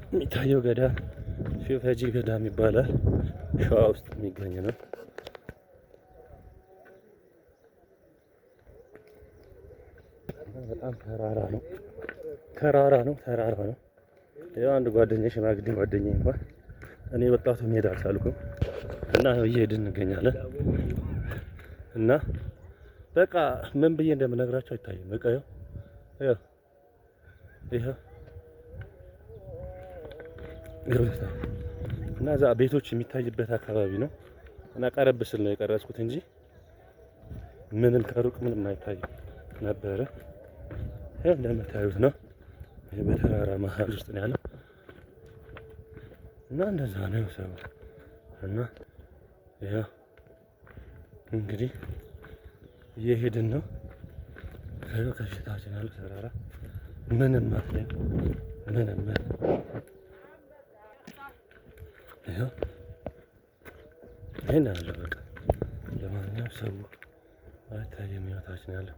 የሚታየው ገዳም ፈጂ ገዳም ይባላል። ሸዋ ውስጥ የሚገኝ ነው። በጣም ተራራ ነው፣ ተራራ ነው፣ ተራራ ነው። ያው አንድ ጓደኛ፣ ሽማግሌ ጓደኛ እንኳን እኔ ወጣቱ መሄድ አልቻልኩም እና እየሄድን እንገኛለን። እና በቃ ምን ብዬ እንደምነግራቸው አይታይም። በቃ ይኸው ይኸው ይኸው እና እዛ ቤቶች የሚታይበት አካባቢ ነው እና ቀረብ ስል ነው የቀረጽኩት እንጂ ምንም ከሩቅ ምንም አይታይም ነበረ። ይኸው እንደምታዩት ነው። ይሄ በተራራ መሀል ውስጥ ነው ያለው እና እንደዛ ነው ሰው። እና ይኸው እንግዲህ እየሄድን ነው። ከፊታችን ያለው ተራራ ምንም አታይም። ምንም ይኸው ይሄን አለ በቃ። ለማንኛውም ሰው አይታይም ህይወታችን ያለው።